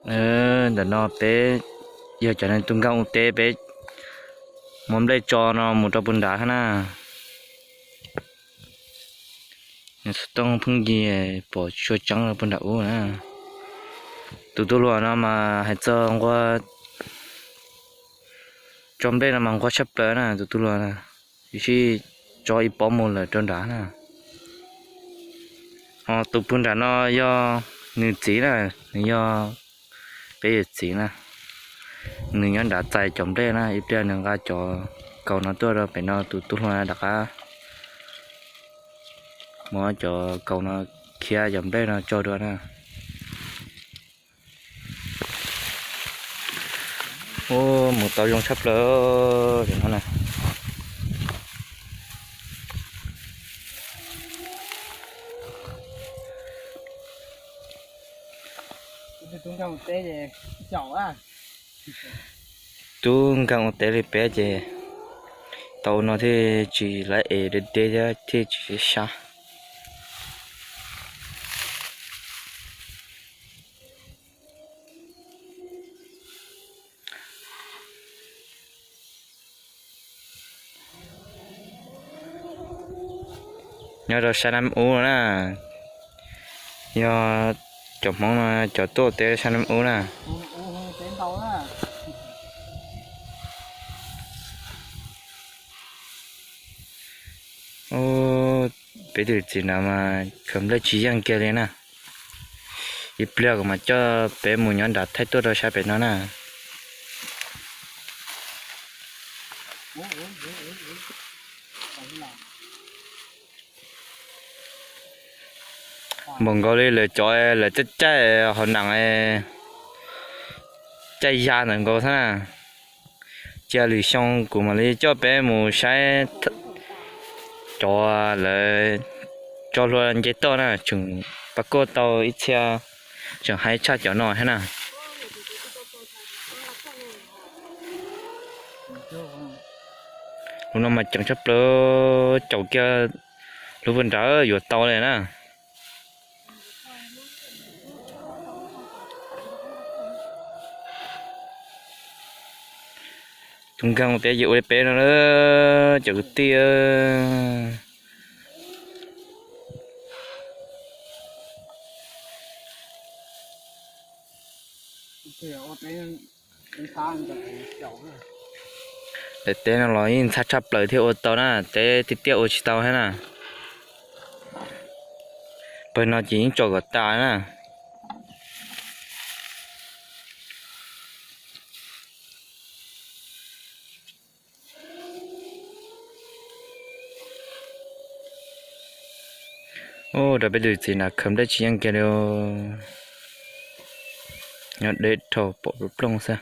Ntawm no peb yog cov neeg tu nkeeg ua teb, peb muab nplej tso no mus rau puag nrad na. Xov tooj pheej yig pom tsis tshua tseeb rau puag nram ub na. Tus tub hluas no mas hais txog nquag tso nplej no mas nquag tshaj plaws na tus tub hluas na. Tiam sis tso ib pob mus lawm rau nrad na. Ho tus puag nram no yog nws txiv na, nws yog peb yawm txiv na. Nws nyob nrad txais cov nplej na, ib pliag nws nqa cov kaus no tuaj rau pem no tus tub hluas rov qab muab cov kaus no khiav cov nplej no tso dua na. Ub, mus tau zoo tshaj plaws no na. Tub nkeeg ua teb li peb ces tau no thiaj tsis lawv es deb deb thiab thiaj tsis sab. Nyob rau sab Nam Ub na, yog cov Hmoob no cov tuaj teb sab Nam Ub na. Peb tus txiv nrad mas khaws nplej tsis yeej kiag li na. Ib pliag kuv mam coj peb mus nyob nrad thaij tuaj rau sab pem no na. Npaum nkaus li lawv cov lawv caij caij hauv nees caij ya ntawm nkaus xwb na. Cia lwm xyoo kuv mam li coj peb mus saib cov lawv tso hlua nce toj na, tseem pab kuaj tau ib txhia, tseem haib tshaj cov no thiab na. Lub no mas ceev tshaj plaws, caum kiag lub puag nrad yuav tau li na. Tus nkeeg ua teb ces ua li peb no na, cov kwv tij. Daim teb no los yeej ntxhab tshaj plaws thiaj ua tau na, teb tiaj tiaj ua tsis tau thiab na. Pawg no ces yeej tso kom tas na. Ua rau peb tus txiv na khaws nplej tsis yeej kiag li. Nyob deb dhau pom plooj xwb.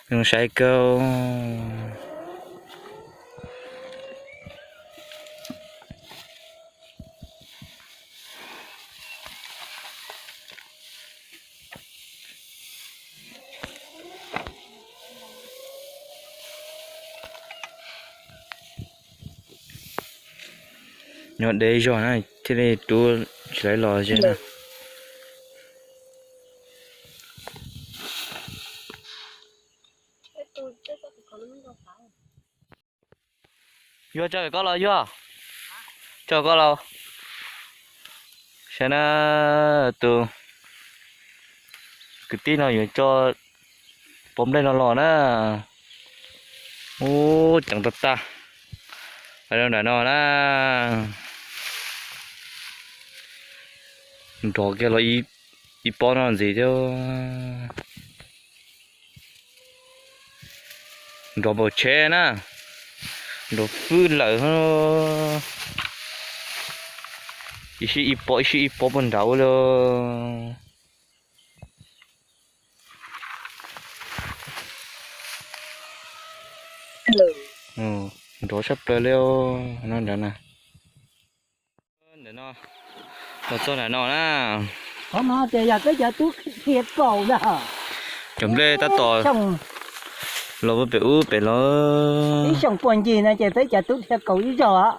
Zoo saib kawg. Nyob deb zog na thiaj li rub tsis tau los ze na. Yuav tso koj los, Yuav tso koj los. Saib na, tus kwv tij no yuav tso pob nplej no los na. Ub, ceev tag tag. Nram no na, nrov kiag los ib pob no ntxiv thiab. Nrov npaum tsheb na, nrov fwj lawm. Ib sij ib pob ib sij ib pob puag nrad ua li. Nrov tshaj plaws li no nrad na. Ntawm no, los txog nram no na. Qhov no ces yog peb cov tub qhia kaus ntag. Cov nplej tab tom, Los pem ub pem los. Ib xyoos puag ncig no ces peb cov tub dhia kaus ib zaug os.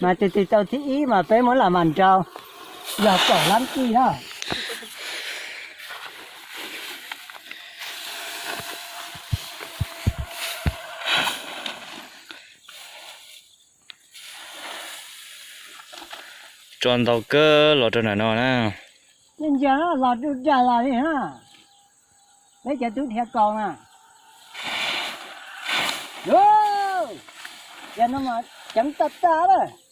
Mas tus twg tau thib ib mas peb muab los mam nrau, yog kaum lab kij na. Tso ntau kawg los rau nram no na. Ntsia los rau dag los li na. Peb cov tub dhia kaus na. Ces no mas ceev tag tag lawm.